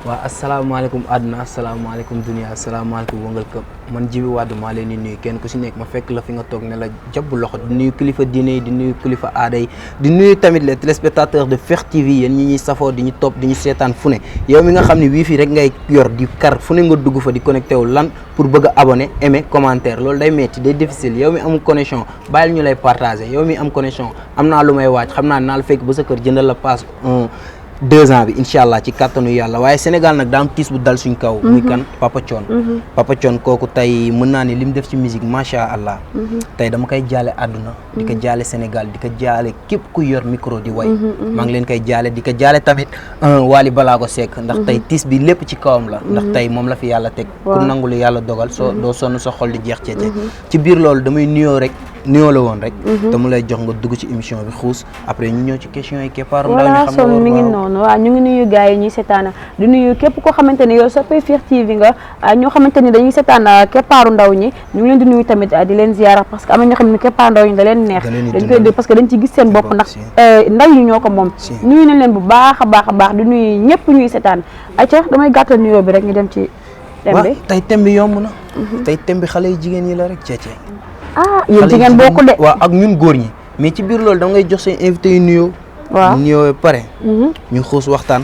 waaw asalaamaaleykum àdduna asalaamaaleykum dunia asalaamaaleykum wëngal këpp man Djiby Wade maa leen di nuyu kenn ku si nekk ma fekk la fi nga toog ne la jàpp loxo di nuyu kilifa diine yi di nuyu kilifa aada yi di nuyu tamit les téléspectateurs de Fekh TV yéen ñi ñuy safoo di ñu topp di ñu seetaan fu ne yow mi nga xam ne wifi rek ngay yor di kar fu ne nga dugg fa di connecté wu lan pour bëgg a abonné aimer commentaire loolu day metti day difficile yow mi amul connexion bàyyil ñu lay partagé yow mi am connexion am naa lu may waaj xam naa la fekk ba sa kër jëndal la passe 2 ans bi incha allah ci kattanu yàlla waaye Sénégal nag daa am tiis bu dal suñ kaw. muy kan Papa Thione. Papa Thione kooku tey mën naa ne li mu def ci musique macha allah. tey dama koy jaale àdduna. di ko jaale Sénégal di ko jaale képp ku yor micro di way. maa ngi leen koy jaale di ko jaale tamit Wally Ballago Seck ndax tey tiis bi lépp ci kawam la. ndax tey moom la fi yàlla teg. ku nangu lu yàlla dogal soo doo sonn sa xol di jeex ceece. ci biir loolu damay nuyoo rek. nuyoo la woon rek. te mu lay jox nga dugg ci émission bi xuus après ñu ñëw ci question yi keppaaru ndaw ñi xam nga mi ngi noonu waaw ñu ngi nuyu gars yi ñuy seetaan di nuyu képp koo xamante ni yow soppay Fekh TV nga ñoo xamante ni dañuy seetaan keppaaru ndaw ñi ñu ngi leen di nuyu tamit di leen ziyaara parce que am na ñoo xam ne keppaaru ndaw ñi da leen neex dañ koy dégg parce que dañ ci gis seen bopp ndax ndaw yi ñoo ko moom nuyu nañ leen bu baax a baax di nuyu ñëpp ñuy seetaan ayca damay gàttal nuyoo bi rek ñu dem ci thème bi tey thème bi yomb na tey thème bi xale yu jigéen ñi la rek ceece yéen jigéen bokku de waaw ak ñun góor ñi mais ci biir loolu da ngay jox seen invité yu nuyoo waaw nuyoo pare ñu xuus waxtaan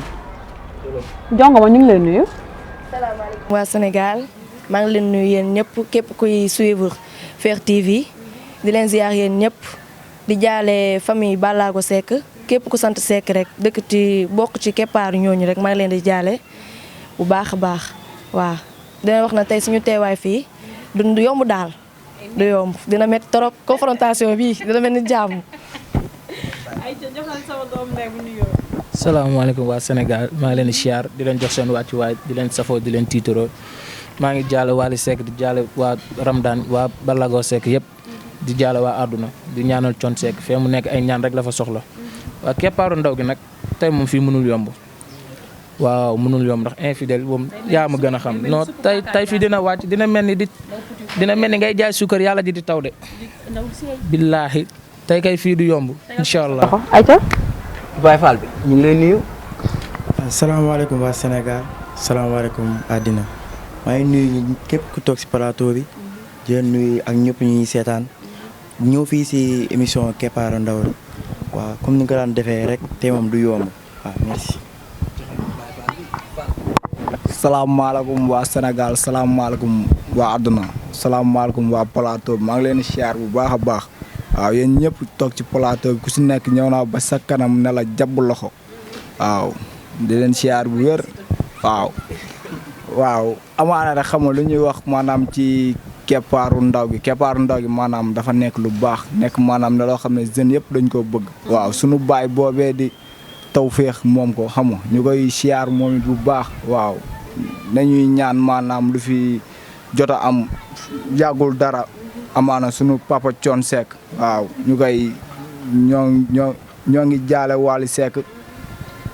jongo ma ñu ngi leen nuyu salaamaaleykum waa Sénégal maa ngi leen nuyu yéen ñëpp képp kuy suivre Fekh TV di leen ziar yéen ñëpp di jaale famille Ballago Seck képp ku sant Seck rek dëkk ci bokk ci keppaaru ñooñu rek maa ngi leen di jaale bu baax a baax waaw dina wax na tey suñu teewaay fii du yomb daal du yomb dina métti trop confrontation bi dina mel ni jàmm. salaamaaleykum waa Sénégal maa ngi leen di siyaar di leen jox seen wàccuwaay di leen safoo di leen tiitaroo maa ngi jaale Wally Seck di jaale waa Ramdan waa Ballago Seck yëpp di jaale waa àdduna di ñaanal Thione Seck fee mu nekk ay ñaan rek la fa soxla waa keppaaru ndaw gi nag tey moom fii mënul yomb waaw mënul yomb ndax infidèle moom yaa ma gën a xam non tey fii dina wàcc dina mel ni ngay jaay suukar yàlla ji di taw de billaahi tey kay fii du yomb incha allah. ayca Baye Fall bi ñu ngi lay nuyu. asalaamaaleykum waa Sénégal salaamaaleykum àddina maa ngi nuyu képp ku toog si plateau bi di leen nuyu ak ñëpp ñu ñuy seetaan ñëw fii si émission keppaaru ndaw la waaw comme ni nga ko daan defee rek te moom du yomb waaw merci. salaamaaleykum waa Sénégal salaamaaleykum waa àdduna salaamaaleykum waa plateau bi maa ngi leen di siyaar bu baax a baax waaw yéen ñëpp toog ci plateau bi ku si nekk ñëw naa ba sa kanam ne la jàpp loxo waaw di leen siyaar bu wér waaw amaana rek xam nga lu ñuy wax maanaam ci keppaaru ndaw gi maanaam dafa nekk lu baax nekk maanaam ne loo xam ne jeunes yëpp dañ ko bëgg waaw sunu baay boobee di Tawfekh moom ko xam nga ñu koy siyaar moom it bu baax waaw nañuy ñaan maanaam lu fi jot a am yàggul dara amaana sunu papa Thione Seck waaw ñu koy ñoo ngi jaale Wally Seck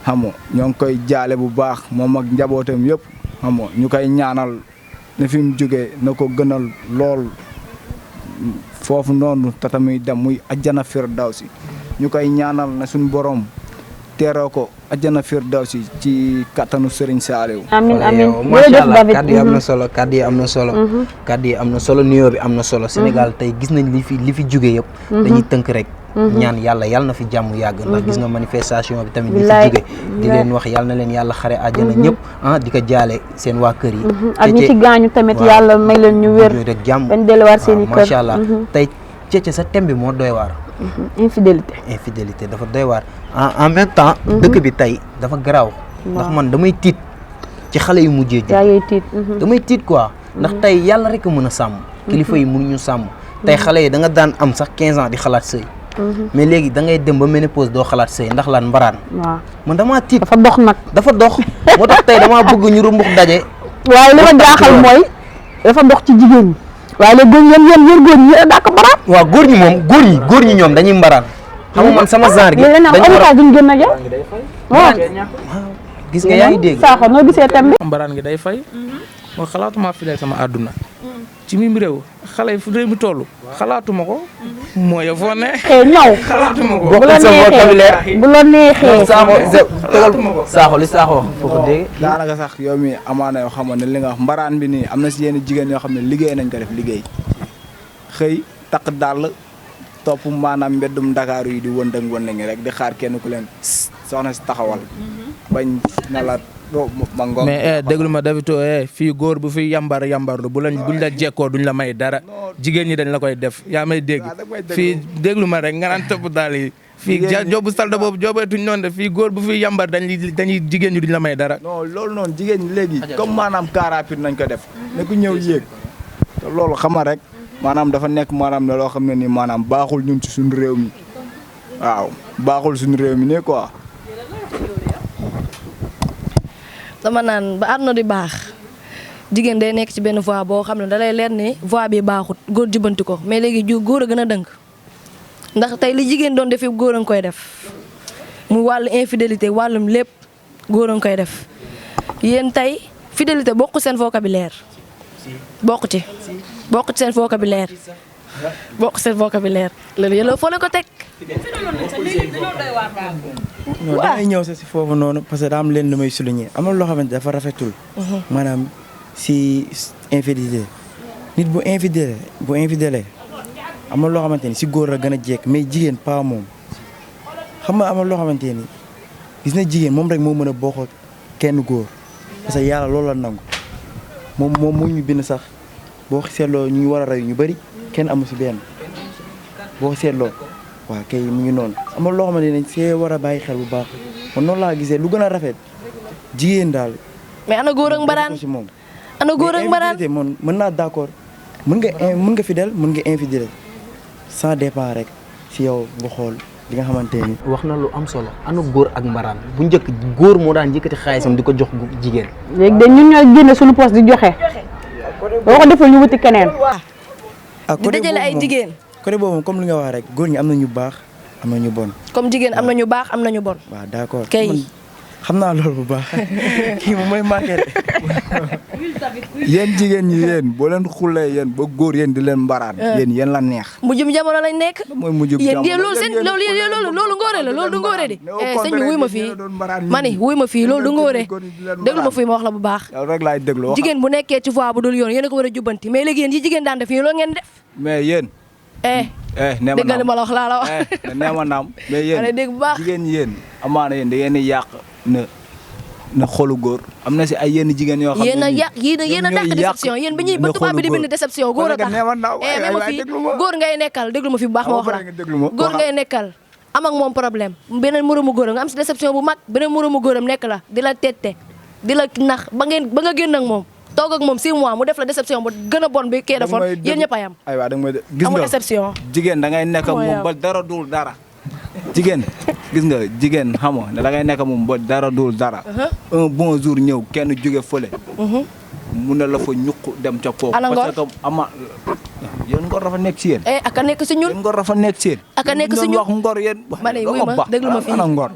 xam nga ñoo ngi koy jaale bu baax moom ak njabootam yëpp xam nga ñu koy ñaanal ne fi mu jógee na ko gënal lool foofu noonu te tamit dem muy ajjana firdawsi ñu koy ñaanal na suñu borom teeroo ko ajjana firdawsi ci kattanu Serigne Saliou. amiin macha allah kàddu yi am na solo kàddu yi am na solo. kàddu yi am na solo nuyoo bi am na solo. Sénégal tey gis nañ li fi jóge yëpp. dañuy tënk rek. ñaan yàlla na fi jàmm yàgg. ndax gis nga manifestation bi tamit li fi jóge di leen wax yàlla na leen yàlla xare àjjana ñëpp di ko jaale seen waa kër yi. ak ñi ci gaañu tamit yàlla may leen ñu wér. rek jàmm bañ delluwaat seen i kër macha allah tey Cece sa thème bi moo doy waar. infidélité dafa doy waar en même temps dëkk bi tey dafa garaaw ndax man damay tiit ci xale yu mujjee ji damay tiit quoi ndax tey yàlla rek a mën a sàmm kilifa yi mënuñu sàmm tey xale yi da nga daan am sax 15 ans di xalaat sëy mais léegi da ngay dem ba ménopause doo xalaat sëy ndax lan mbaraan man damaa tiit dafa dox moo tax tey damaa bëgg ñu rumbux daje waaye li ma jaaxal mooy dafa dox ci jigéen ñi waaye léegi yéen góor ñi yéen a dàq mbaraan. waaw góor ñi ñoom dañuy mbaraan. xam nga man sama genre gi. dañu war a duñ gën a ja. waaw gis nga yaa ngi dégg. Sakho noo gisee thème bi. mbaraan gi day fay. moo xalaatuma fidèle sama àdduna. ci mim réew xale yi fu réew mi toll xalaatuma ko mooy foo ne ñaw xalaatuma ko bu la neexee bu la neexee saaxo li saaxo foo ko dégg daanaka sax yow mi amaana yoo xamoon ne li nga wax mbaraan bi nii am na si yenn jigéen yoo xam ne liggéey nañ ko def liggéey xëy takk dàll topp maanaam mbeddum Dakar yi di wëndëng wëndëng rek di xaar kenn ku leen soxna si taxawal bañ na la ma ngoog mais déglu ma Davito fii góor bu fi yambar yambarlu buñ la jekkoo duñ la may dara jigéen ñi dañ la koy def yaa may dégg fii déglu ma rek nga naan topp daal yi fii jobu salda boobu joobeetuñ noonu de fii góor bu fi yambar dañuy jigéen ñi duñ la may dara non loolu noonu jigéen ñi léegi comme maanaam car rapide nañ ko def ne ku ñëw yéeg te loolu xama rek maanaam dafa nekk maanaam ne loo xam ne nii maanaam baaxul ñun ci suñu réew mi waaw baaxul suñu réew mi ne quoi dama naan ba àdduna di baax jigéen day nekk ci benn voie boo xam ne da lay leer ni voie bi baaxut góor jubanti ko mais léegi góor a gën a dëng ndax tey li jigéen doon def yëpp góor a ngi koy def mu wàllu infidélité wàllum lépp góor a ngi koy def yéen tey fidélité bokk seen vocabulaire bokk ci seen vocabulaire loolu yëpp foo leen ko teg. non damay ñëw sa si foofu noonu parce que daa am leen lu may souligner am na loo xamante dafa rafetul. maanaam si infidélité nit bu infidèle am na loo xamante ni si góor la gën a jekk mais jigéen pas moom xam nga am na loo xamante ni gis na jigéen moom rek moo mën a bokk kenn góor parce que yàlla loolu la nangu moom mu ñu bind sax boo seetloo ñu ngi war a rey ñu bëri kenn amu si benn boo seetloo waaw kay mu ngi noonu am na loo xamante ne see war a bàyyi xel bu baax man noonu laa gisee lu gën a rafet jigéen daal. mais ana góor ak mbaraan si moom. ana góor ak mbaraan mais man mën naa d'accord mën nga fidèle mën nga infidèle ça dépend rek si yow nga xool li nga xamante ni. wax na lu am solo ana góor ak mbaraan bu njëkk góor moo daan yëkkati xaalisam di ko jox jigéen. léegi de ñun ñoo génne suñu poste di joxe boo ko defal ñu wuti keneen. di dajale ay jigéen. côté boobu comme li nga wax rek góor ñi am na ñu baax am na ñu bon. comme jigéen am na ñu baax am na ñu bon. waaw d'accord kay xam naa loolu bu baax kii moom mooy manqué rek. yéen jigéen ñi yéen boo leen xullee yéen ba góor yéen di leen mbaraan. yéen la neex. mujjum jamono lañ nekk. mooy mujjum jamono yéen loolu seen loolu ngóore la loolu du ngóore de. sëñ bi wuy ma fii mani wuy ma fii loolu du ngóore déglu ma fii ma wax la bu baax. yow rek laay déglu jigéen bu nekkee ci voie bu dul yoon yéen a ko war a jubbanti mais léegi yéen yi jigéen daan def yéen loolu ngeen def. mais yéen. nee dégg nga li ma la wax laa la wax. nee ma naam mais yéen dégg bu baax jigéen yéen amaana yéen da ngeen di yàq na xolu góor am na si ay yenn jigéen yoo xam ne yéen a yàq yéen a dàq déception yéen bi ñuy ba tubaab bi di bind déception góor a tax mais ma fii góor ngay nekkal déglu ma fi bu baax ma wax la góor ngay nekkal am ak moom problème beneen moromu góoram nga am si déception bu mag beneen moromu góoram nekk la di la tette di la nax ba nga génn ak moom toog ak moom 6 mois mu def la déception ba gën a bon bi kee defoon yéen ñëpp a yam aywa da nga may gis nga amul déception jigéen da ngay nekk ak moom ba dara dul dara jigéen gis nga jigéen xam nga ne da ngay nekk moom ba dara dul dara un bon jour ñëw kenn jóge fële mu ne la fa ñuq dem ca kooku parce que ama yéen ngor dafa nekk ci yéen aka nekk si ñun ngor dafa nekk ci yéen aka nekk si ñun wax ngor yéen ma ne wuy ma déglu ma fii ana ngor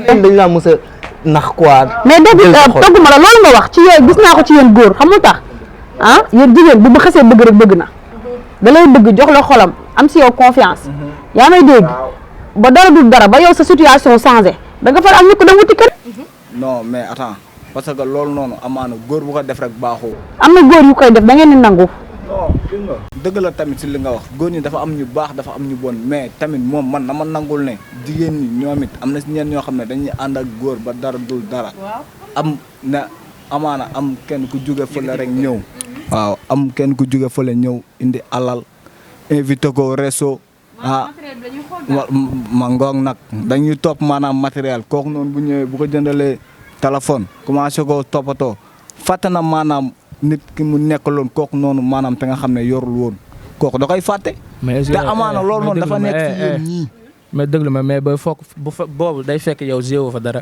dañ laa mës a nax quoi. mais dégg togguma la loolu nga wax ci yéen gis naa ko ci yéen góor xam nga tax yéen jigéen bu xasee bëgg rek bëgg na da lay bëgg jox la xolam am si yow confiance yaa may dégg ba dara dul dara ba yow sa situation changé da nga far am ni ko dem wuti kër. non mais attends parce que loolu noonu amaana góor bu ko def rek baaxoo. am na góor yu koy def da ngeen di nangu. non dëgg la tamit si li nga wax góor ñi dafa am ñu baax dafa am ñu bon mais tamit moom man na ma nangul ne jigéen ñi ñoom it am na si ñenn ñoo xam ne dañuy ànd ak góor ba dara dul dara. am na amaana am kenn ku jóge fële rek ñëw. waaw am kenn ku jóge fële ñëw indi alal invité ko resto ma ngoog nag dañuy topp maanaam matériel kooku noonu bu ñëwee bu ko jëndalee téléphone commencé ko toppatoo fàtte na maanaam nit ki mu nekkaloon kooku noonu maanaam te nga xam ne yorul woon kooku da koy fàtte. te amaana loolu noonu dafa nekk ci yéen ñii. mais déglu ma mais boobu day fekk yow zéewoo fa dara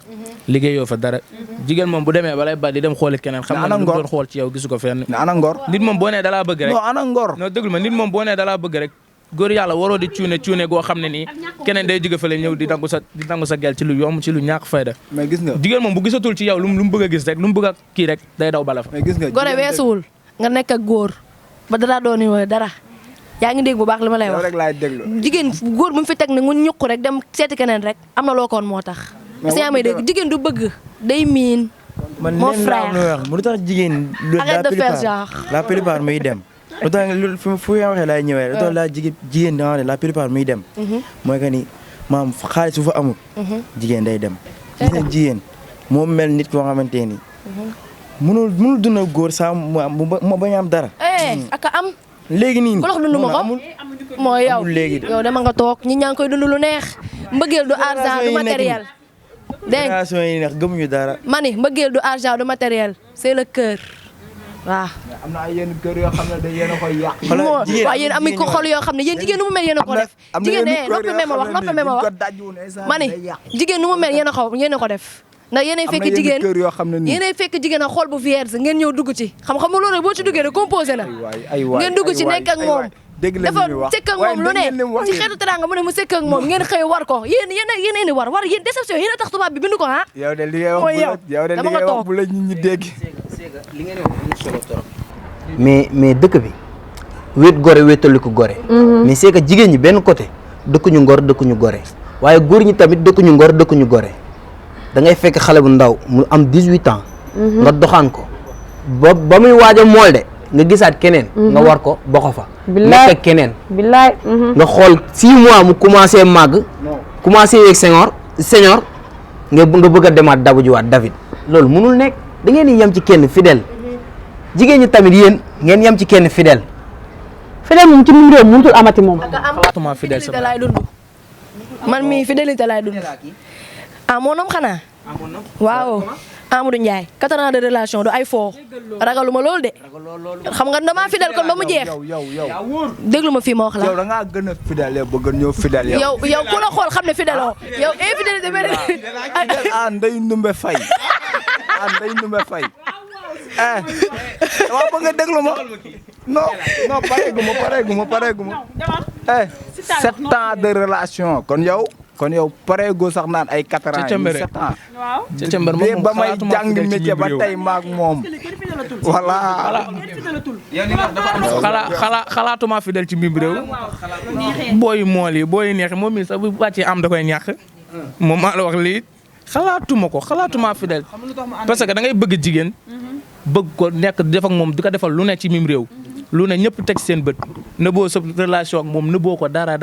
liggéeyoo fa dara jigéen moom bu demee balay ba di dem xooli keneen xam nga lu doon xool ci yow gisu ko fenn. ana ngor nit moom boo nee dalaa bëgg rek non ana ngor non déglu ma nit moom boo nee dalaa bëgg rek góor yàlla waroo di cuune goo xam ne nii keneen day jóge fële ñëw di nangu sa gel ci lu yomb ci lu ñàkk fayda. mais gis nga jigéen moom bu gisatul ci yow lu mu bëgg a gis rek lu mu bëgg a kii rek day daw bala fa. mais gis nga gore weesuwul nga nekk ak góor ba dara doon ni dara yaa ngi dégg bu baax li ma lay yow wax rek laay déglu. jigéen góor bu mu fi teg ne nga ñuq rek dem seeti keneen rek am na loo ko woon moo tax. Mais yaa may dégg jigéen du bëgg day miin. man mon leen frère laa wax lu tax jigéen. Arrête de faire genre. la plupart muy dem. lu tax fu nga waxee laay ñëwee. lu tax laa jigéen da nga xam ne la plupart muy dem. mooy que ni maam xaalis su fa amul. jigéen day dem. gis nga jigéen moo mel nit koo xamante ni. mënul dund góor saa mu bañ a am dara. ak a am. léegi nii ku la ko dund ma ko mooy yow léegi yow dama nga toog ñi ñaa ngi koy dund lu neex mbëggeel du argent du matériel dégg nga génération yi neex gëmuñu dara. mani mbëggeel du argent du matériel c'est le cœur waaw. am na ay yenn kër yoo xam ne da yéen a koy yàq. waaw yéen am ko xol yoo xam ne yéen jigéen nu mu mel yéen a ko def. jigéen ne noppi me ma wax mani jigéen nu mu mel yéen a ko def. ndax yéenay fekk jigéen yéenay fekk jigéen a xol bu vierge ngeen ñëw dugg ci xam-xam loolu rek boo ci duggee rek composé na ngeen dugg ci nekk ak moom dafa sekk ak moom lu ne ci xeetu teranga mu ne mu sekk ak moom ngeen xëy war ko yéen ni war yéen déception yéen a tax tubaab bi bind ko ah yow de li ngay wax bu la nit ñi dégg li ngeen wax am na solo trop mais dëkk bi wéet gore wéetali ko gore mais c'est que jigéen ñi benn côté dëkkuñu ngor dëkkuñu gore waaye góor ñi tamit dëkkuñu ngor dëkkuñu gore da ngay fekk xale bu ndaw mu am 18 ans. nga doxaan ko ba muy waaj a mool de nga gisaat keneen. nga war ko ba ko fa. nekk ak keneen. billaay. nga xool 6 mois mu commencé màgg. commencé yeeg senior nga bëgg a demaat dabu jiwaat David loolu mënul nekk da ngeen di yem ci kenn fidèle jigéen ñi tamit yéen ngeen yem ci kenn fidèle. fidèle moom ci mim réew mënutul amati moom. xalaatuma fidèle fidélité laay dund man mii fidélité laay dund. ah moo nom xanaa waaw Amadou Ndiaye 4 ans de relation du ay foo ragaluma loolu de xam nga damaa fidèle kon ba mu jeex déglu ma fii ma wax la yow da ngaa gën a fidèle yow ba gën ñëw fidèle yow ku la xool xam ne fidèle oo yow infidélité benn Ndeye Ndoumbé Faye Ndeye Ndoumbé Faye dama bëgg a déglu ma non pareeguma 7 ans de relation kon yow pareegoo sax naan ay 4 ans yi 7 ans Cëcëmbër moom ba may jàng métier ba tey maag moom voilà xalaatuma fidèle ci mbir réew booy mool yi booy neex moom mi sax bu wàccee am da koy ñàkk moom maa la wax lii xalaatuma fidèle parce que da ngay bëgg jigéen bëgg ko nekk def ak moom di ko defal lu ne ci mim réew lu ne ñëpp teg seen bët nëboo sa relation ak moom nëboo ko dara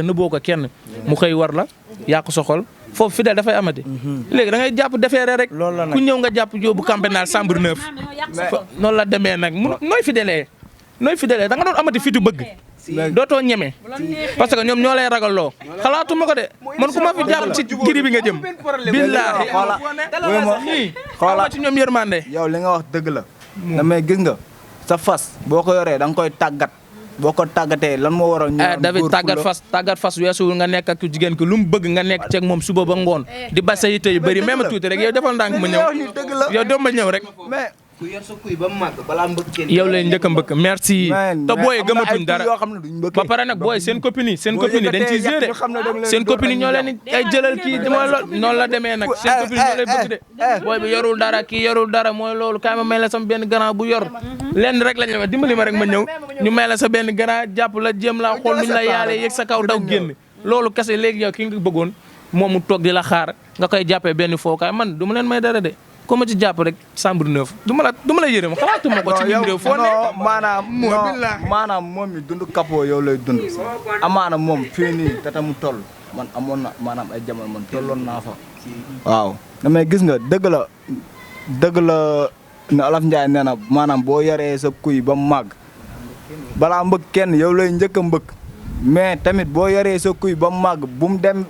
nëboo ko kenn mu xëy war la yàq sa xol foofu fidèle dafay amati. léegi da ngay jàpp defeere rek ku ñëw nga jàpp yóbbu campénal chambre 9 noonu la demee nag nooy fidèle da nga doon amati fitu bëgg dootoo ñeme parce que ñoom ñoo lay ragaloo xalaatuma ko de man ku ma fi jàpp ci giri bi nga jëm billaahi xoola ci ñoom yërmande yow li nga wax dëgg la damay gis nga sa fas boo ko yoree da nga koy tàggat boo ko tàggatee lan moo waral. David tàggat fas weesuwul nga nekk ak jigéen ki lu mu bëgg nga nekk ceeg moom suba ba ngoon di ba sa yitte yu bëri même tuuti rek yow defal ndànk ma ñëw yow doo ma ñëw rek. ku yor sa kuy ba mu màgg balaa mbëkk kenn. yow lay njëkk a mbëkk merci. te booy gëmatuñ dara ba pare nag booy seen copine yi dañ ciy gérer seen copine yi ñoo leen ay jëlal kii mooy loolu noonu la demee nag seen copine yi ñoo lay bëgg de. booy bi yorul dara kii yorul dara mooy loolu kaay ma may la sama benn grand bu yor lenn rek lañ la dimbali ma rek ma ñëw ñu may la sa benn grand jàpp la jéem la xool nuñ la yaalee yegg sa kaw daw génn loolu kese léegi yow ki nga bëggoon moom mu toog di la xaar nga koy jàppee benn fookaay man du ma leen may dara de ko ma ci jàpp rek chambre 9 du ma la yërëm xalaatuma ko ci biir réew foo ne maanaam moom mi dund kapoo yow lay dund amaana moom fii nii tata mu toll man amoon na maanaam ay jamono man tolloon naa fa waaw damay gis nga dëgg la ne Olof Njaay nee na maanaam boo yaree sa kuy ba mu màgg balaa mbëkk kenn yow lay njëkk a mbëkk mais tamit boo yaree sa kuy ba mu màgg bu mu dem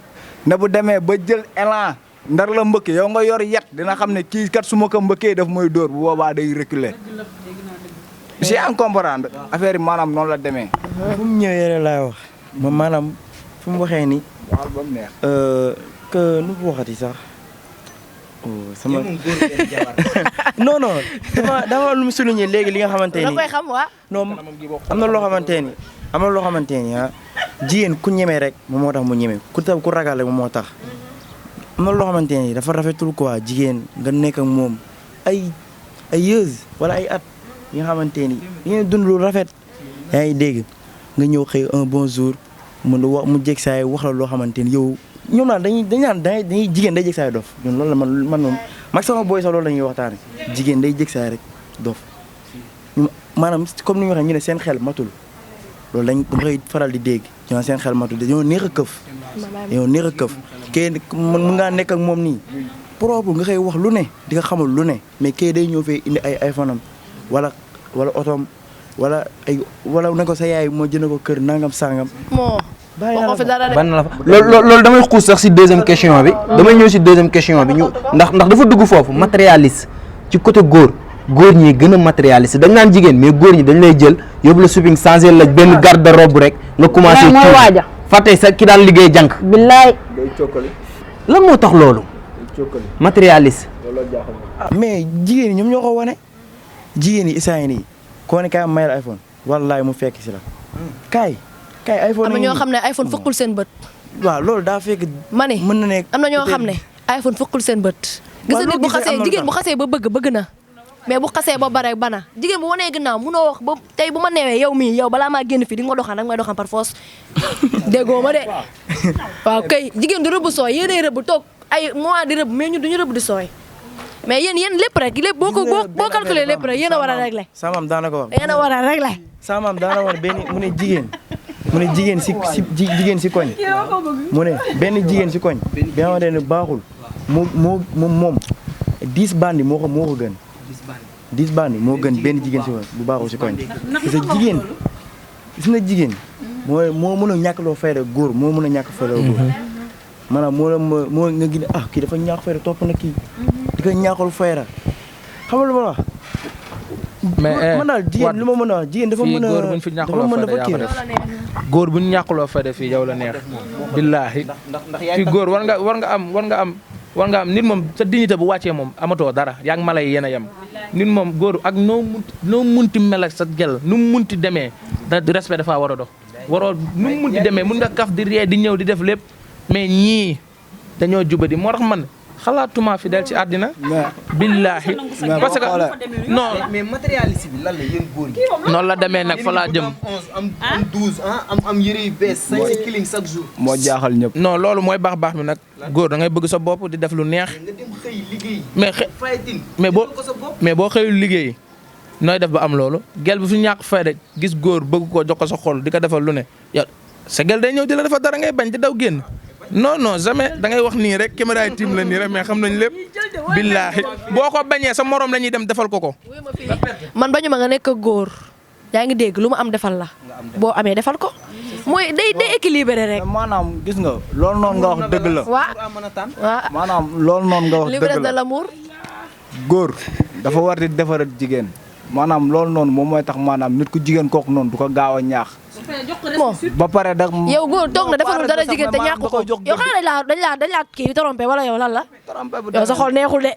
ne bu demee ba jël élan ndar la mbëkk yow nga yor yet dina xam ne kii kat su ma ko mbëkkee daf mooy dóor bu boobaa day reculer si en comprendre affaire yi maanaam noonu la demee. fu mu ñëwee laay wax ma maanaam fu mu waxee ni. waxal ba mu neex. que nu mu waxati sax. sama non dama lu mu souligné léegi li nga xamante ni. da koy xam waa. non am na loo xamante ni jigéen ku ñeme rek moom moo tax mu ñeme ku ragal rek moom moo tax. am na loo xamante ni dafa rafetul quoi jigéen nga nekk ak moom ay years wala ay at yi nga xamante ni ngeen dund lu rafet yaa ngi dégg nga ñëw xëy un bon jour mu jég saay wax la loo xamante ni yow ñoom naan dañuy jigéen day jég saay dof ñun loolu la man moom mag sama booy sax loolu la ñuy waxtaane jigéen day jég saay rek dof maanaam comme ni ñu waxee ñu ne seen xel matul loolu dama koy faral di dégg ñu seen xel matul dañoo neex a këf kay mën ngaa nekk ak moom nii propre nga koy wax lu ne di nga xamul lu ne mais kay day ñëw fee indi ay iPhone am wala otom wala na ko sa yaay moo jënd ko kër nangam sangam. moo waxoo fi dara de. ban la fa loolu damay xuus sax si deuxième question bi. damay ñëw si deuxième question bi ñu ndax dafa dugg foofu matérialiste ci côté góor ñi gën a matérialiste dañ naan jigéen mais góor ñi dañ lay jël yóbbu la shopping changé la benn garde robe rek. nga commencé mooy waaja fàtte sa ki daan liggéey jànk. billaay. lan moo tax loolu. matérialiste. mais jigéen ñi ñoom ñoo ko wane jigéen yi isaan yi koo ne kaay mayal iPhone wallaay mu fekk si la kaay iPhone. am na ñoo xam ne iPhone fokkul seen bët. waaw loolu daa fekk. ma ne mën na nekk am na ñoo xam ne iPhone fokkul seen bët. gis nga nit bu xasee jigéen bu xasee ba bëgg na mais bu xasee ba bare bana jigéen bu wanee gannaaw munoo wax ba tey bu ma neewee yow balaa maa génn fii di nga ma doxaan nag may doxaan par force déggoo ma de waaw kay jigéen du rëbb sooy yéenay rëbb toog ay mois di rëbb mais ñun duñu rëbb di sooy mais yéen lépp rek lépp boo calculé lépp rek yéen a war a réglé. Samam daana ko wax. yéen a war a réglé. Samam daana wax benn mu ne jigéen si koñ mu ne benn jigéen si koñ bi nga xamante ne baaxul moom 10 bandi moo ko gën 10 bandi moo gën benn jigéen si koñ bu baaxul si koñ parce que jigéen gis nga jigéen moo mën a ñàkk loo fayda góor moo mën a ñàkk fayda góor maanaam moo nga gis ne kii dafa ñàkk fayda topp na kii di ko ñàkkul fayda xam nga lu ma wax mais man daal jigéen lu ma mën a wax jigéen dafa mën a góor buñ fi ñàkkuloo fayda yaa ko def góor buñ ñàkkuloo fayda fii yow la neex billaahi fii góor war nga am nit moom sa dignité bu wàccee moom amatoo dara yaa ngi mala yi yéen a yem nit moom góor ak noo munti mel ak sa gel nu mu munti demee respect dafa war a dox waroo nu mu munti demee mun nga kaf di ree di ñëw di def lépp mais ñii dañoo jubadi moo tax man xalaatuma fi del ci àddina billaahi parce que non mais matérialiste bi lan la yéen góor gi. noonu la demee nag fa laa jëm am 12 am yëre yu bees 5 killing chaque jour. moo jaaxal ñëpp. non loolu mooy baax mi nag góor da ngay bëgg sa bopp di def lu neex nga dem xëy liggéey. mais boo xëyul liggéey nooy def ba am loolu gel bi fi ñàkk fayda gis góor bëgg ko jox ko sa xol di ko defal lu ne yow sa gel day ñëw di la defal dara ngay bañ di daw génn non jamais da ngay wax nii rek caméra yi tiim la nii rek mais xam nañ lépp billaahi boo ko bañee sa morom la ñuy dem defal ko. man bañu ma nga nekk góor yaa ngi dégg lu mu am defal la boo amee defal ko mooy day équilibré rek. maanaam gis nga loolu noonu nga wax dëgg la. waaw maanaam loolu noonu nga wax dëgg la liberté de l'amour. góor dafa war di defaral jigéen maanaam loolu noonu moom mooy tax maanaam nit ku jigéen kooku noonu du ko gaaw a ñaax. bon ba pare da yow góor toog na defalul dara jigéen te ñàkk ko yow xanaa dañ laa kii trompé wala yow lan la. yow sa xol neexul de.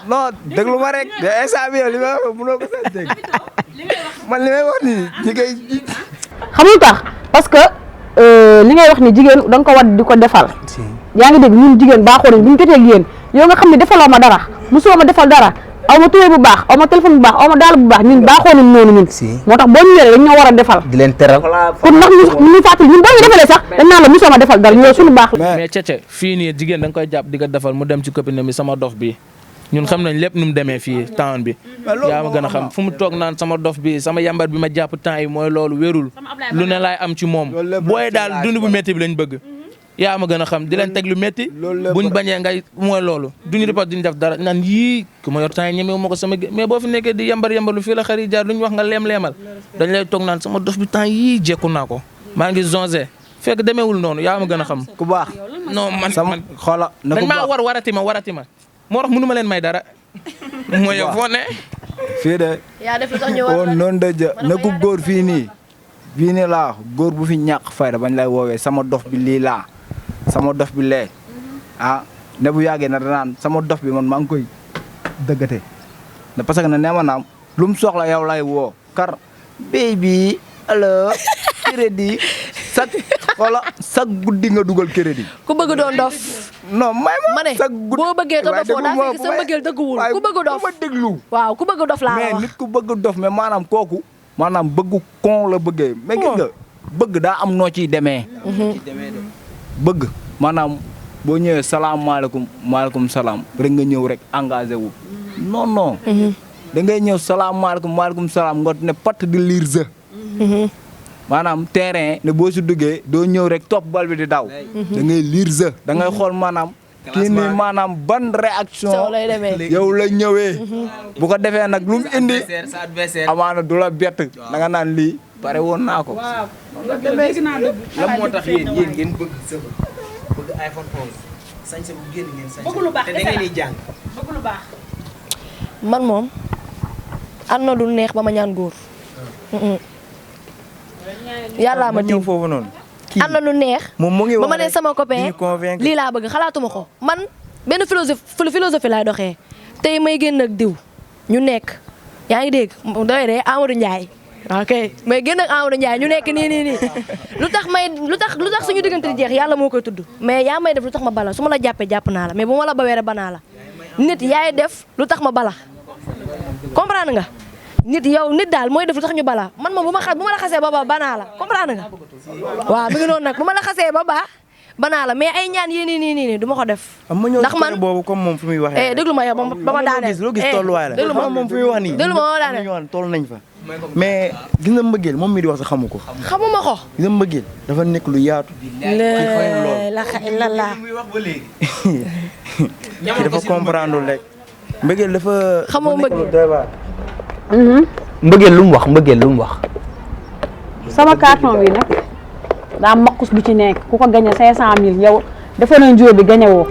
non déglu ma rek. de instant bi yow li may wax mënoo ko sax dégg man li may wax nii ñi koy. xam nga tax parce que li ngay wax ni jigéen da nga ko war di ko defal. yaa ngi dégg ñun jigéen baaxoo nañ bu ñu jotee ak yéen yow nga xam ne defaloo ma dara mosoo ma defal dara. aw ma tubéy bu baax aw ma téléphone bu baax aw ma daal bu baax ñun baaxoo nañ noonu ñun. moo tax boo ñu yoree dañ ñoo war a defal. di leen teral. kon ndax ñu fàttali ñun boo ñu defalee sax dañ naan la mosoo ma defal dara ñoo suñu baax la. mais Cece fii nii jigéen da nga koy jàpp di ko defal mu dem ci copine bi sama dof bi ñun xam nañ lépp nu mu demee fii temps bi yaa ma gën a xam fu mu toog naan sama dof bi sama yambar bi ma jàpp temps yi mooy loolu wérul lu ne laay am ci moom booy daal dund bu métti bi lañ bëgg yaa ma gën a xam di leen teg lu métti buñ bañee ngay mooy loolu duñu ripat duñu def dara naan yii ku ma yor temps yi ñemewu ma ko sama mais boo fi nekkee di yambar lu fii la xari jaar lu ñu wax nga leem-leemal dañ lay toog naan sama dof bi temps yii jekku naa ko maa ngi zonzé fekk demeewul noonu yaa ma gën a xam ku baax non man xoola na dañ maa war warati ma moo tax mënu ma leen may dara mooy yow foo ne fii de yaa def lu tax ñu war on noonu de jë na ku góor fii nii laa góor bu fi ñàkk fayda bañ lay woowee sama dof bi lii laa sama dof bi lee ne bu yàggee na danaan sama dof bi man maa ngi koy dëggate parce que ne nee ma naam lu mu soxla yow lay woo kar baby allo crédit chaque guddi nga dugal crédit. ku bëgg doon dof. non may ma ne boo bëggee te dofoo daa fekk sa mbëggeel dëgguwul ku bëgg dof ma déglu. waaw ku bëgg dof laa la mais wax. nit ku bëgg dof mais maanaam kooku. maanaam bëggu kon la bëggee. mais gis nga bëgg daa am noo ciy demee. bëgg maanaam boo ñëwee salaamaaleykum maaleykum salaam rek nga ñëw rek engagé wu. non non. da ngay ñëw salaamaaleykum maaleykum salaam nga ne pat di liir sa. maanaam terrain ne boo si duggee doo ñëw rek topp bal bi di daw. da ngay liir sa da ngay xool maanaam. kii nii maanaam ban réaction yow la ñëwee. bu ko defee nag lu mu indi. amaana du la bett da nga naan lii pare woon naa ko. lan moo tax yéen ngeen bëgg sëfa bëgg iPhone 11 sañ sa bu génn ngeen sañ bëgg lu baax te da ngeen di jàng. bëgg lu baax. man moom am na lu neex ba ma ñaan góor. yàllaa ma tiim foofu noonu. am na lu neex. moom mu ngi ba wax ma ne sama copain convaincre lii laa bëgg xalaatuma ko man benn philosophie laay doxee tey may génn ak diw ñu nekk yaa ngi dégg doy de Amadou Ndiaye ok may génn ak Amadou Ndiaye ñu nekk nii lu tax suñu diggante di jeex yàlla moo koy tudd mais yaa may def lu tax ma bala su ma la jàppee jàpp naa la mais bu ma la bawee rek banaa la nit yaay def lu tax ma bala comprendre nga nit daal mooy def lu tax ñu bala man moom bu ma la xasee ba ba banaa la comprendre nga waaw mi ngi noonu nag bu ma la xasee ba ba banaa la mais ay ñaan yéen nii du ma ko def. ndax man boobu comme moom fi muy waxee. déglu ma yow ba ma daaneel loo gis tolluwaay la. déglu ma moom fi muy wax nii. déglu ma ba ma daaneel toll nañ fa. mais gis nga mbëggeel moom mi di wax sax xamu ko. xamuma ko. gis nga mbëggeel dafa nekk lu yaatu. la ki dafa comprendre rek. mbëggeel dafa. xamoo mbëggeel. mbëggeel lu mu wax. sama carton bi nag daa maqus bu ci nekk ku ko gagné 500000 yow dafa na njóo bi gagné woo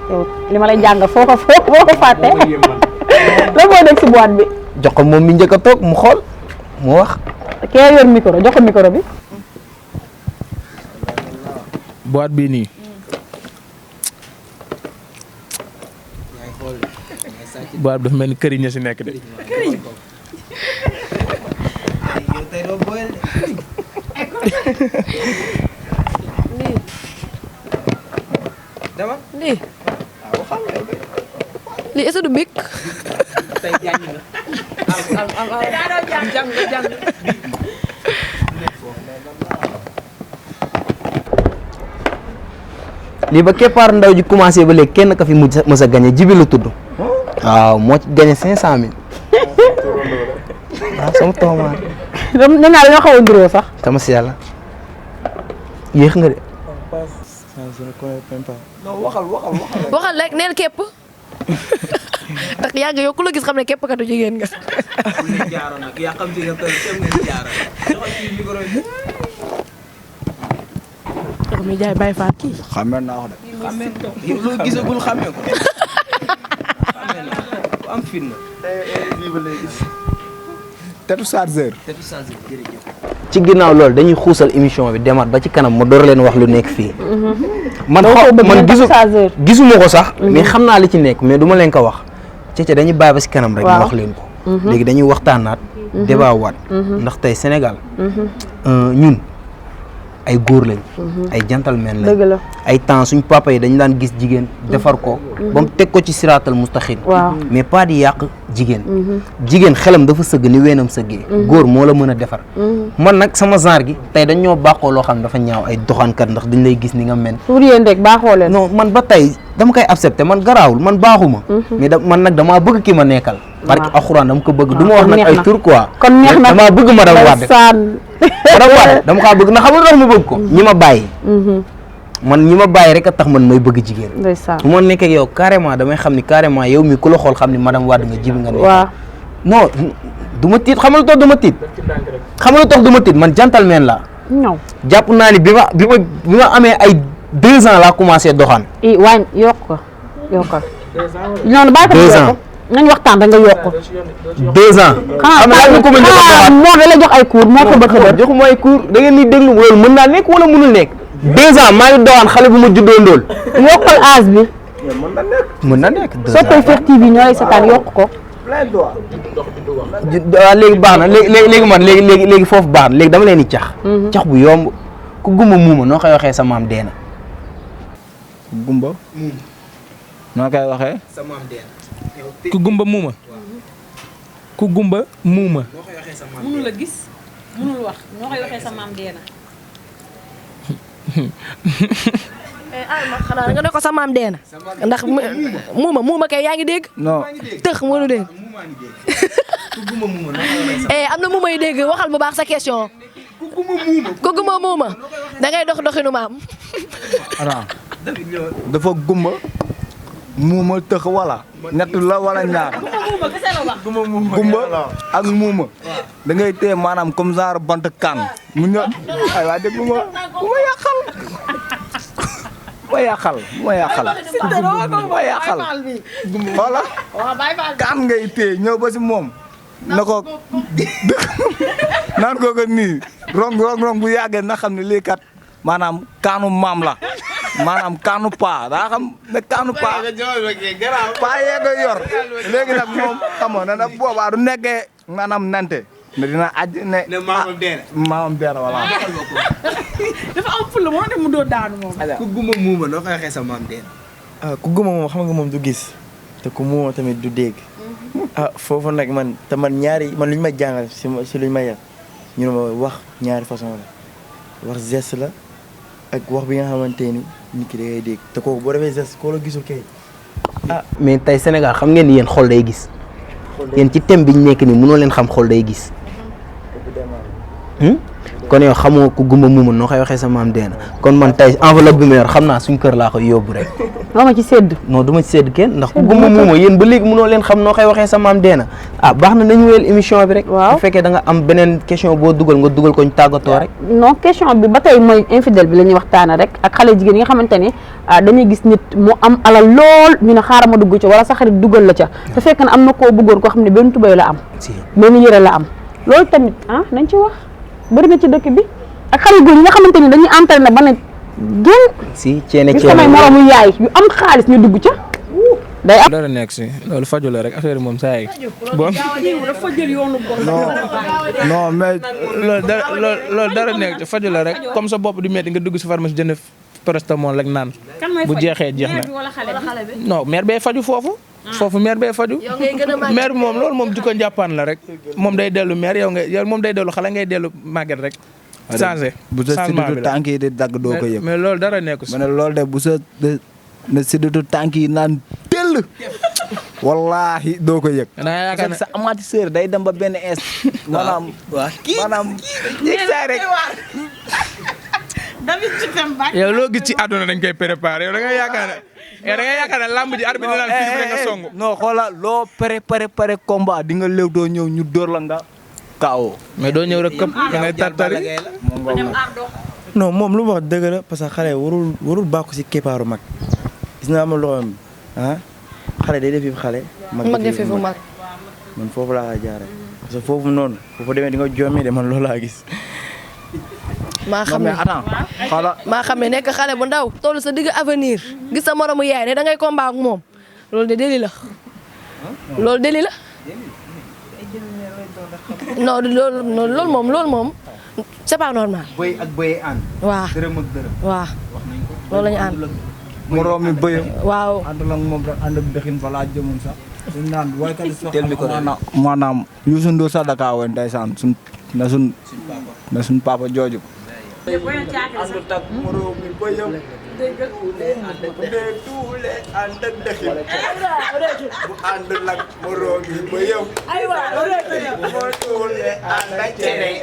yow li ma lay jàngal foo ko fàtte la moo nekk si boîte bi. jox ko moom mi njëkk a toog mu xool mu wax. kee yor micro jox ko micro bi. boîte bii nii. boîte bi dafa mel ni këriñ si nekk de. lii est-ce que du mic. lii ba keppaar ndaw ji commencé ba léegi kenn ka fi mës a gagné jibi la tudd. waaw moo ci gagné 500000. waaw sama toomaan. nee naa dañoo xaw a nduroo sax. sama si yàlla yéex nga de. waxal rek neel képp. ndax yàgg yow ku la gis xam ne képp katu jigéen nga. xam nga jaay Baye Fall kii. xamee naa ko de. yow loo gisagul xamee ko. am firnde. tetu chargeur. ci ginnaaw loolu dañuy xuusal émission bi demaat ba ci kanam ma door leen wax lu nekk fii. man gisuma ko sax. mais xam naa li ci nekk mais du ma leen ko wax. Cece dañuy bàyyi ba ci kanam rek. ma wax leen ko. léegi dañuy waxtaanaat. débat waat. ndax tey Sénégal. ñun ay góor lañ. ay gentleman lañ. dëgg la ay temps suñ papa yi dañ daan gis jigéen defar ko. ba mu teg ko ci siraatal mustaxim. mais pas di yàq jigéen. jigéen xelam dafa sëgg ni weenam sëggee. góor moo la mën a defar. man nag sama genre gi tey dañ ñoo baaxoo loo xam ne dafa ñaaw ay doxaankat ndax dañ lay gis ni nga mel. pour yéen rek baaxoo leen. non man ba tey dama koy accepté man garaawul man baaxuma. mais man nag damaa bëgg ki ma nekkal. parce que alxuraan dama ko bëgg du ma wax nag ay tur quoi. kon neex na damaa bëgg madame Wade. madame Wade dama kaa bëgg na xam nga ma bëgg ko. ñi ma bàyyi. man ñi ma bàyyi rek a tax man may bëgg jigéen. ndeysaan bu ma nekkee ak yow carrément damay xam ni carrément yow mi ku la xool xam ni madame Wade nga jibi nga nekk. waaw non du ma tiit xam nga lu tax du ma tiit. xam nga lu tax du ma tiit man gentleman la. ñëw jàpp naa ni bi ma amee ay 2 ans laa commencé doxaan. waañ yokk ko yokkal. non bàyyi ko 2 ans nañ waxtaan da nga yokk. 2 ans. xam nga ko mën a moo da la jox ay cours moo ko bëgg joxuma ay cours da ngeen di déglu loolu mën naa nekk wala mënul nekk. 2 ans maa ngi doxaan xale bu ma juddoo ndóol. yokkal âge bi. mën na nekk 2 ans soo koy Fekh TV ñoo lay seetaan yokk ko. waaw léegi baax na léegi man léegi foofu baax na léegi dama leen di cax. cax bu yomb ku gumba muuma noo koy waxee sa maam deena. gumba noo koy waxee sa maam deena. ku gumba muuma. ku gumba muuma. noo koy waxee sa maam mënul a gis mënul wax noo koy waxee sa maam deena. xanaa nga ne ko sa maam deena ndax muuma kay yaa ngi dégg. non tëx mënu dégg. ku gumba muuma noo koy waxee sa am na muuma yi dégg waxal bu baax sa question. ku gumba muuma da ngay dox doxinu maam. attends dafa gumba muuma tëx wala ñett la wala ñaar gumba ak muuma da ngay téye maanaam comme genre bant kaan mu ñëw ay waa dégg ma ma yàqal xoola kaan ngay téye ñëw ba si moom na ko naan ko nii rong bu yàggee na xam ne lii kat maanaam kaanu maam la maanaam kaanu paa daa xam ne kaanu paa paa yee koy yor léegi nag moom xamoon na nag boobaa du nekkee maanaam nante ne dina aj ne maamam deena wala dafa am ful moo ne mu doo daanu moom. ku gumba muuma noo koy waxee sa maam deena. ku guma moom xam nga moom du gis te ku muuma tamit du dégg foofu nag man te man ñaari man lu ñu ma jàngal si lu ñu ma yar ñu ne ma wax ñaari façon la wax geste la ak wax bi nga xamante ni nit ki da ngay dégg te kooku boo defee geste koo la gisul kay mais tey Sénégal xam ngeen ni yéen xol day gis. yéen ci thème bi ñu nekk nii mënoo leen xam xol day gis. kon yow xamoo ku gumba muuma noo koy waxee sa maam deena kon man tey enveloppe bi ma yor xam naa suñ kër laa koy yóbbu rek. noo ma ci sedd. non du ma ci sedd kenn ndax ku gumba muuma yéen ba léegi mënoo leen xam noo koy waxee sa maam deena baax na nañu wéyal émission bi rek. waaw bu fekkee da nga am beneen question boo dugal nga dugal ko ñu tàggatoo rek. non question bi ba tey mooy infidèle bi la ñuy waxtaana rek ak xale jigéen yi nga xamante ni dañuy gis nit mu am alal lool ñu ne xaaral ma dugg ca wala sa xarit dugal la ca te fekk na am na koo bëggoon koo xam ne benn tubay la am. benn yëre la am loolu tamit nañ ci wax bëri na ci dëkk bi ak xale góor yi nga xamante ni dañuy entraîné ba ne génn. si ceene gis samay moromu yaay yu am xaalis ñu dugg ca. day am dara nekk si loolu faju la rek affaire yi moom saa yi bon non mais loolu dara nekk ci faju la rek comme sa bopp di metti nga dugg si pharmacie jënd paracetamol rek naan bu jeexee jeex na non mère bee faju foofu mère bee faju mère bi moom loolu moom jikko njàppaan la rek moom day dellu mère yow moom day dellu xale ngay dellu màgget rek changé bu sa sidditu tànk yi di dagg doo ko yëg mais loolu dara nekku si ma ne loolu de bu sa na sidditu tànk yi naan tell wallaahi doo ko yëg sa amateur day dem ba benn est maanaam rek yow loo gis ci àdduna dañ koy préparé yow da ngay yaakaar ne lamb ji arbitre naan fii rek nga song non xoola loo préparé combat di nga léew doo ñëw ñu dóor la nga kaawoo mais doo ñëw rek këpp da ngay tartari non moom lu mu wax dëgg la parce que xale warul bàkku si keppaaru mag gis naa ma loxoom xale day def fi xale mag def fi mag man foofu laa jaare parce que foofu noonu foofu demee di nga jommi de man loolu laa gis maa xam ne nekk xale bu ndaw toll sa digg avenir gis sa moromu yaay ne da ngay combat ak moom loolu de déli la loolu déli la non loolu moom c'est pas normal. bëy ak bëy ànd. waaw dërëm ak dërëm. waaw loolu la ñu ànd. moroom mi bëyam. waaw ànd la moom rek ànd ak dëxin fa laa jëmoon sax. suñu naan waykat yi sax maanaam Youssou Ndour sax da kaa woon ndeysaan na suñ papa jooju. ànd ak moroom mi bëyam. tuule ànd ak dëxin. bu ànd nag moroom mi bëyam. bu tuule ànd ak cere.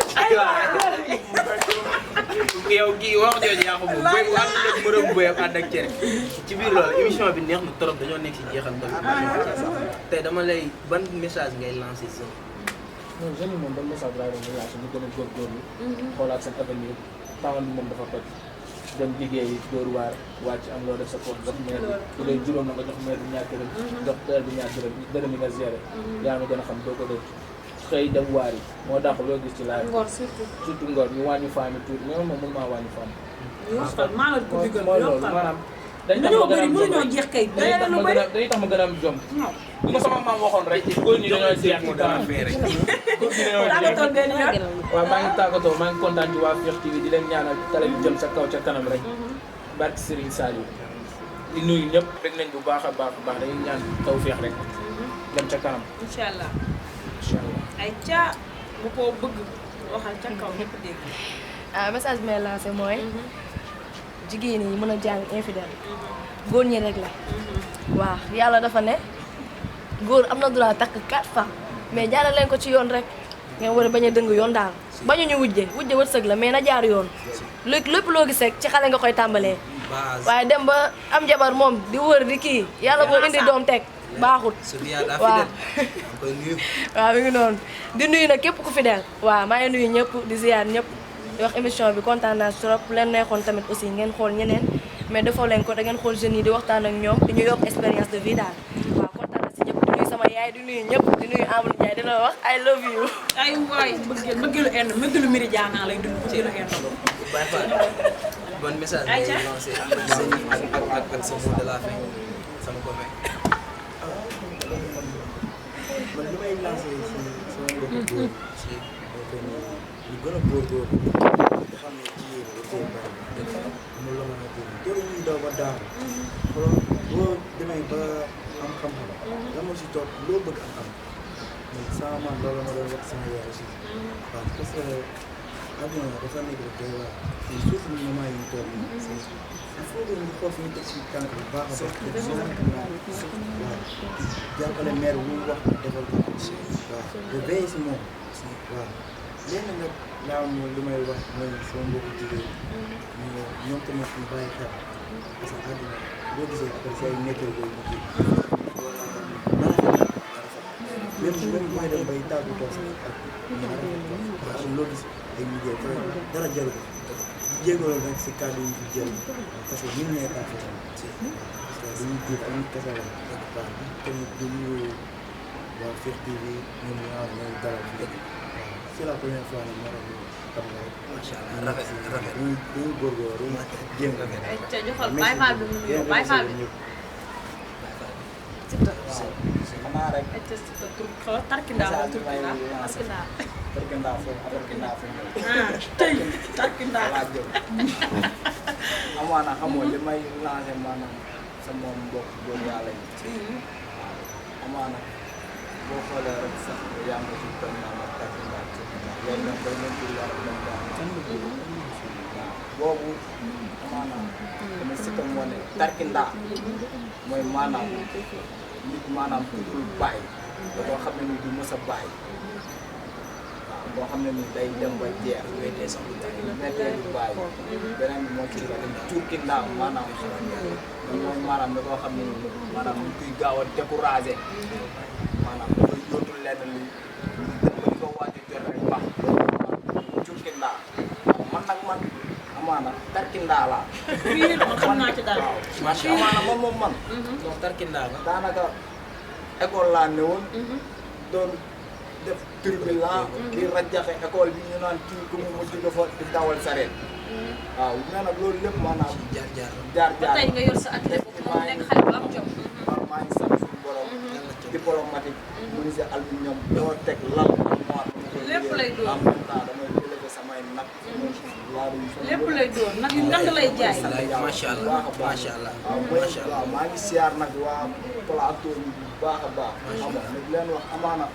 yow kii wax jooju yaa ko moom bëy ànd ak moroom bëyam ànd ak cere ci biir loolu émission bi neex na trop dañoo nekk si jeexal ba tey dama lay ban message ngay lancé si. non jeune moom ban message laa doon lancé ñu gën a góorgóorlu xoolaat seen avenir temps bi moom dafa toj dem liggéeyi dóor waar wàcc am loo def sa poche jox maire bi bu dee juróom na nga jox maire bi ñaar dërëm jox père bi ñaar dërëm yi nga géré yaa ma gën a xam doo ko def xëy dem waar yi moo dàq loo gis ci laaj surtout ngor ñu wàññi faami tuuti mais moom mën maa wàññi faami mooy loolu maanaam dañoo bëri mënuñoo jeex kay. day tax ma gën a am jom. bu ko sama maam waxoon rek góor ñi dañoo jeex ci kanam fee rek. waaw maa ngi tàggatoo maa ngi kontaan ci waa Fekh TV di leen ñaanal télé bi jëm sa kaw ca kanam rek. barke Serigne Saliou di nuyu ñëpp rek nañ bu baax a baax dañuy ñaan taw feex rek dem ca kanam. incha allah incha allah. ay ca bu ko bëgg waxal ca kaw ñëpp dégg. message bi may lancé mooy jigéen yi mën a jàng infidèle góor ñi rek la waaw yàlla dafa ne góor am na droit takk 4 femmes mais jaarale leen ko ci yoon rek nga war a bañ a dëng yoon daal bañu ñu wujje wërsëg la mais na jaar yoon lépp loo gis rek ci xale nga koy tàmbalee waaye dem ba am jabar moom di wër di kii yàlla boo indi doom teg baaxut waaw waaw mi ngi noonu di nuyu nag képp ku fidèle waaw maa ngi nuyu ñëpp di ziar ñëpp di wax émission bi kontaan naa trop leen neexoon tamit aussi ngeen xool ñeneen mais defoo leen ko da ngeen xool jeunes yi di waxtaan ak ñoom di ñu yokk expérience de vie daal waaw kontaan naa si ñëpp di nuyu sama yaay di nuyu ñëpp di nuyu Amadou Ndiaye di la wax I love you. ay waay bëggeelu end bëggeelu Méridien lay dund bëggeelu end. bon message ngay lancé ak sa mot de la fin sama copain. man li may lancé si sama mbokku góor si ñu gën a góorgóorlu nga xam ne jigéen ñi dañ bari amul la mën a góor jëru ñuy daw ba daanu xoolal boo demee ba am xam-xam la ma si toog loo bëgg am man sama man loolu ma doon wax sama yaay aussi waaw parce que adduna dafa nekk rek day waar surtout moment yi ñu toog nii il faut que ñu xool fi ñu teg si tànk bu baax a baax waaw jàppale maire bu mu wax defal ko waaw de veille si moom waaw léegi nag laa am lu may wax mooy sama mbokku jigéen ñi ñoom tamit ñu bàyyi xel parce que àdduna boo gisee après say nekkee koy mujj même mooy dem bay tàggu toog sax ak parce que loolu ay mujjee dara jaru ko jéegool nag si kàddu yi fi jël parce que ñun ñooy kàddu parce que dañuy jëf dañuy kese la waaw tamit du ñu waa Fekh TV ñun ñooy dalal fi waaw c'est la première fois nag moo tax ñu xam nga rek macha allah rafet dañuy góorgóorlu dañuy jéem a ca joxal Baye Fall bi mu nuyoo Baye Fall bi. xanaa rek xaw tarkindaa la tarkindaa tarkindaa foofu tarkindaa foofu tey tarkindaa laa jëm amaana xamoo li may lancé maanaam sama mbokk góor yàlla yi amaana boo xoolee rek sax yaa ngi ci toog naa ma tarkindaa loolu nag day nekk lu war a dem daal waaw boobu amaana dama sikka moo ne tarkindaa mooy maanaam nit maanaam tuddul bàyyi da koo xam ne ni du mës a bàyyi waaw boo xam ne ni day dem ba jeex wéetee sax nekkee du bàyyi beneen bi moo ci la turki ndaam maanaam mooy maanaam da koo xam ne ni maanaam ñu koy gaaw a découragé maanaam da koy yóotul lenn li dem ba di ko waaj a jot rek baax turki ndaam man nag man amaana tarkindaa laa. fii man xam naa ci dara. macha allah amaana moom man. moom tarkindaa nga. daanaka école laa ne woon. doon def turbulent. di rajaxe école bi ñu naan kii ku mu mujj dafa di dawal sareet. waaw mais nag loolu lépp maanaam. jaar ba tey nga yor sa atelier boobu moom nekk xale bu am jom. waaw maa ngi sant suñu borom. diplomatique. menuisier aluminium doo teg lal ak mois. lépp lay doon en même temps damay élever samay nag. lépp lay doon nag yu ngand lay jaay. macha allah macha allah. waaw maa ngi siyaar nag waa plateau yi bu baax a baax. xam nga nag leen wax amaana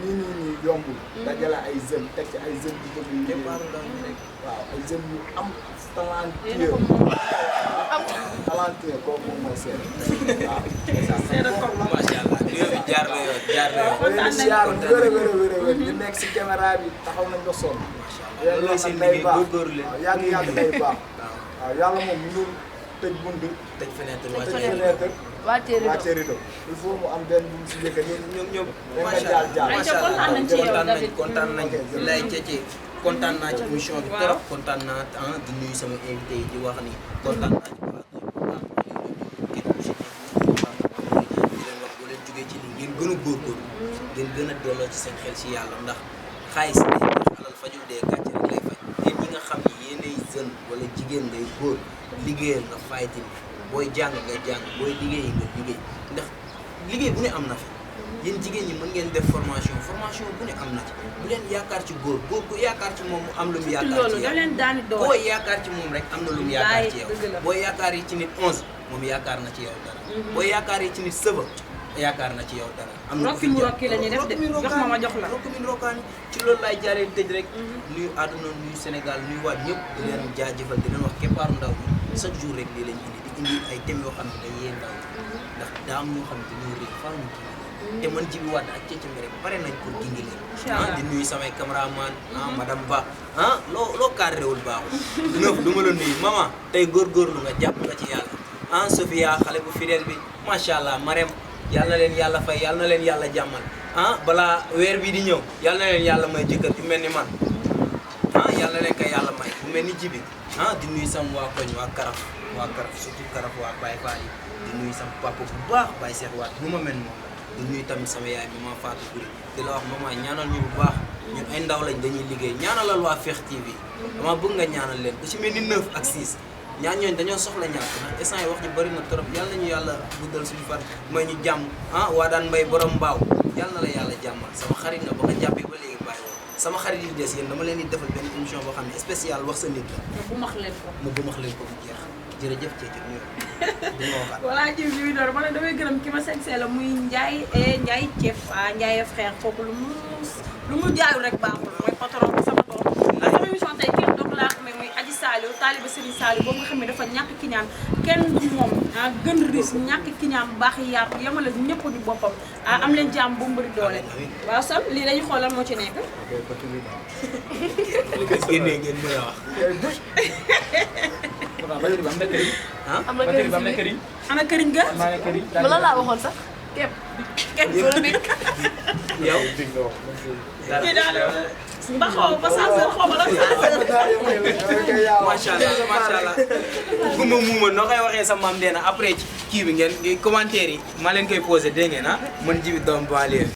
nii yombul. dajale ay jeunes teg ci ay jeunes yu bëgg yu waaw ay jeunes yu am talentueux. talentueux kooku moom mooy seet. waaw. macha allah réew mi jaar na yoon jaar na yoon. kontaan nañu siyaar bu wér ñu nekk si caméra bi taxaw nañ ko sonn. loolu la seen liggéey góorgóorlu leen. waaw yàgg day baax. waaw yàlla moom mënul tëj bunt. tëj fenêtre wàccee rido il faut mu am benn bu mu si yëkkati. ñoom macha kontaan nañ ci yow David kontaan nañ lay cece kontaan naa ci émission bi trop kontaan naa di nuyu sama invité yi di wax ni kontaan naa ci boo leen jógee ci lii ngeen gën a góorgóorlu ngeen gën a delloo ci seen xel si yàlla ndax xaalis day tax alal fajul dee gàcce rek lay faj yéen ñi nga xam ni yéenay jeune wala jigéen ngay góor liggéeyal nga faytin booy jàng nga jàng booy liggéey nga liggéey ndax liggéey bu ne am na fi yéen jigéen ñi mën ngeen def formation bu ne am na ci bu leen yaakaar ci góor ku yaakaar ci moom mu am lu mu yaakaar ci yow boo yaakaar ci moom rek am na lu mu yaakaar ci yow boo yaakaar yi ci nit 11 moom yaakaar na ci yow dara boo yaakaar yi ci nit sëba yaakaar na ci yow dara am na rokki mu rokki la ñuy def de jox ma jox la rokki mi rokkaani ci loolu laay jaaree tëj rek nuyu àdduna nuyu Sénégal nuyu waat ñëpp di leen jaajëfal di leen wax keppaaru ndaw ñi chaque jour rek lii lañ indi ay thèmes yoo xam ne day yee ndaw ndax daa am ñoo xam ne dañoo réer faaw ñu te man Djiby Wade ak Cece mi rek pare nañ pour gindi leen di nuyu samay cameraman madame Ba loo cadréwul baaxul neuf du ma la nuyu maman tey góorgóorlu nga jàpp nga ci yàlla Sophia xale bu fidèle bi macha allah Marème yàlla na leen yàlla fay yàlla na leen yàlla jàmmal balaa weer bi di ñëw yàlla na leen yàlla may jëkkër ju mel ni man yàlla na leen ko yàlla may bu mel ni Djiby di nuyu sama waa koñ waa Karaf surtout Karaf waa Baye Fall yi di nuyu sama papa bu baax Baye Cheikh Wade nu ma mel moom di nuyu tamit sama yaay bi ma Fatou Kouri di la wax maman ñaanal ñu bu baax ñun ay ndaw lañ dañuy liggéey ñaanalal waa Fekh TV dama bëgg nga ñaanal leen ku ci mel ni 9 ak 6 ñaan ñooñu dañoo soxla ñaan ndax instant yi wax ji bëri na trop yàlla nañu yàlla guddal suñu fan may ñu jàmm waa daan mbay borom mbaaw yàlla na la yàlla jàmmal sama xarit nga ba nga jàppee ba léegi bàyyi woon sama xarit yi des yéen dama leen di defal benn émission boo xam ne spécial wax sa nit la bu max leen ko mu bu max leen ko bu jeex jërëjëf Cece ñu du ma waxaat voilà Djiby li muy door ma ne damay gërëm ki ma sañsee la muy Ndiaye Thief Ndiaye frère kooku lu mu jaayul rek baaxul mooy patron sama doom sama émission tey kenn doog laa xamee muy Adji Saliou taaliba Serigne Saliou boobu nga xam ne dafa ñàkk kiñaan kenn du moom gën riis ñàkk kiñaan bu baax yaatu yamale ñëpp di boppam am leen jàmm bu mbëri doole waaw Sam lii dañu xoolal moo ci nekk génnee ngeen mën a wax am na këriñ ana këriñ ga ma la laa waxoon sax képp wala nekk yow kii daal ba xaw ba saasal xaw ma la macha allah gumba muuma noo koy waxee sa maam dee na après ci kii bi ngeen commentaire yi maa leen koy posé dégg ngeen man Djiby doomu banlieue